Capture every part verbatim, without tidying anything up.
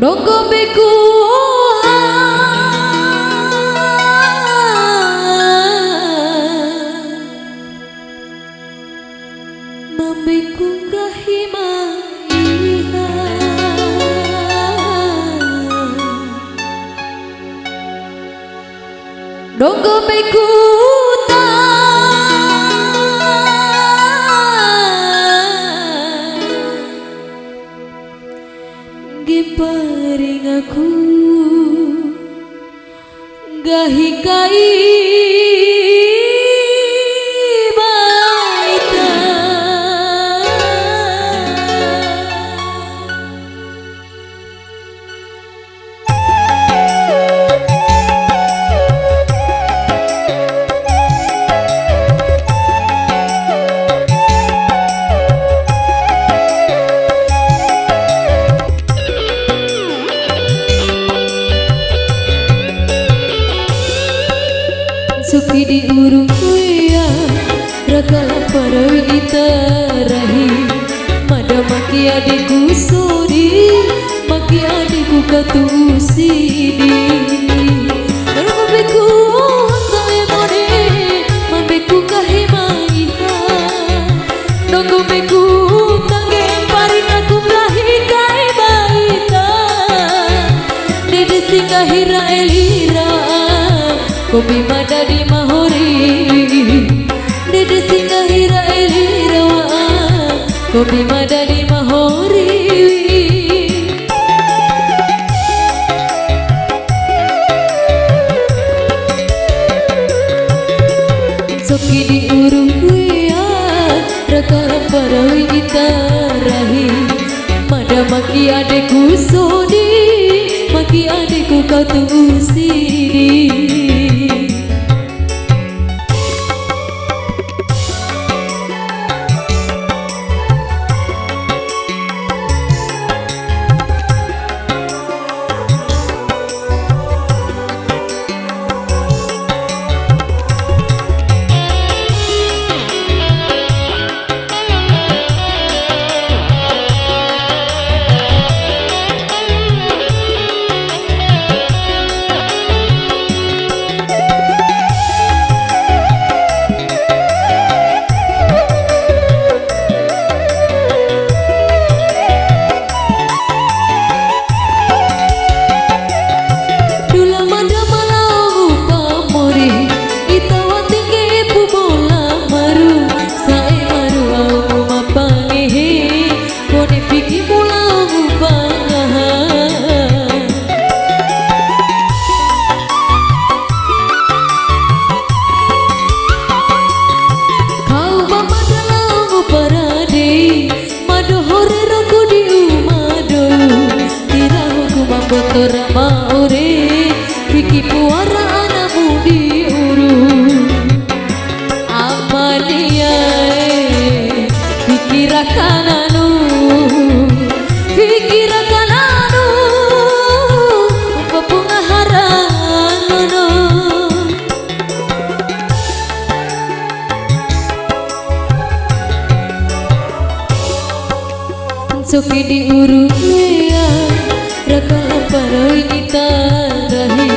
Donggo mbeku ha, ma mbeku nggahi ma iha. Donggo mbeku ta, ngge paringaku nggahi kai ba ita. Suki di urung kuya, raka lampa rawi ita rahi. Mada maki adeku sodi, maki adeku katu'u sidi. Donggo mbeku sa'e mone, ma mbeku nggahi ma iha. Donggo mbeku ta, ngge paringaku nggahi kai ba ita. Ndede si nggahi ra eli ra, kombi mada di mahori. Ndede si nggahi ra eli ra, kombi mada di mahori. Suki di urung kuya, raka lampa rawi ita rahi. Mada maki adeku sodi, maki adeku katu'u sidi. Dula mada ma lao ngupa mori, ita wati ngge'e pu bola maru, sa'e maru au ma pangehe, kone fiki mu lao ngupa ngaha. Kau ba mada lao ngupa rade, ma doho re rongku di uma dou, di rahoku ma mboto ra ma ore, fiki pu wara anamu di uru. Amania e, fiki ra kananu, fiki ra kananu, upa pu ngaha ra nono. Suki di urung wea, raka lampa rawi ita rahi.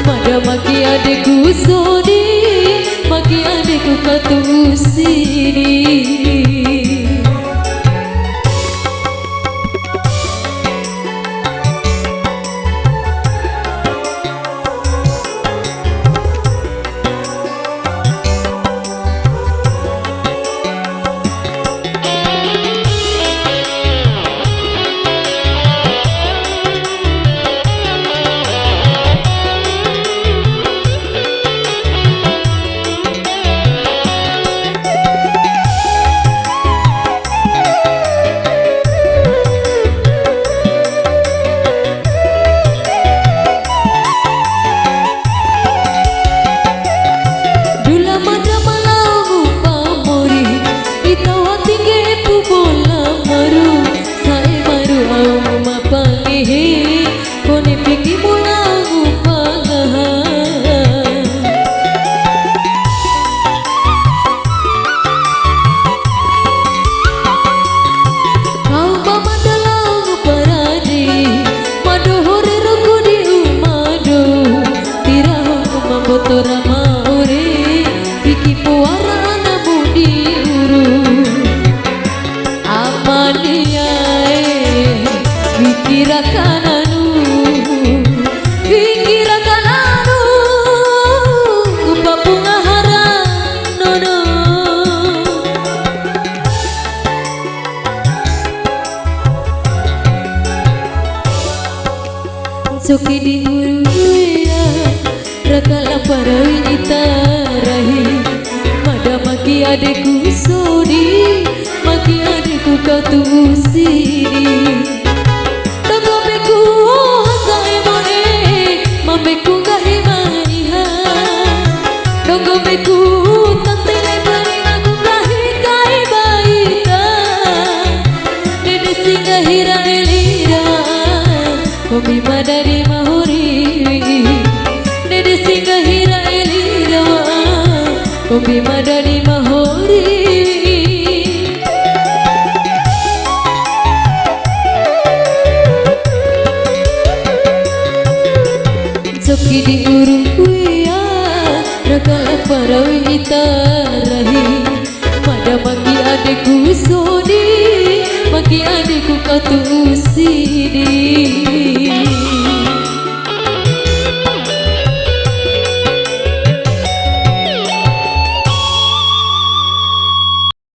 Mada maki adeku sodi, maki adeku katu'u sidi. Rakananu, fiki rakananu, upa punga hara nono. Ncoki di uru ia, raka lampa rawi ita rahi. Mada maki adeku sodi, maki adeku kau tu'u sidi. Donggo mbeku oha sa'e mone, ma mbeku nggahi maiha. Donggo mbeku tantene mane, aku nggahi kai baita. Ndede si nggahi ra eli ra, kombi mada di mahori. Ndede si nggahi ra eli ra, kombi mada di mahori. Ncoki di uru ia, raka lampa rawi ita rahi. Mada maki adeku sodi, maki adeku kau tu'u sidi.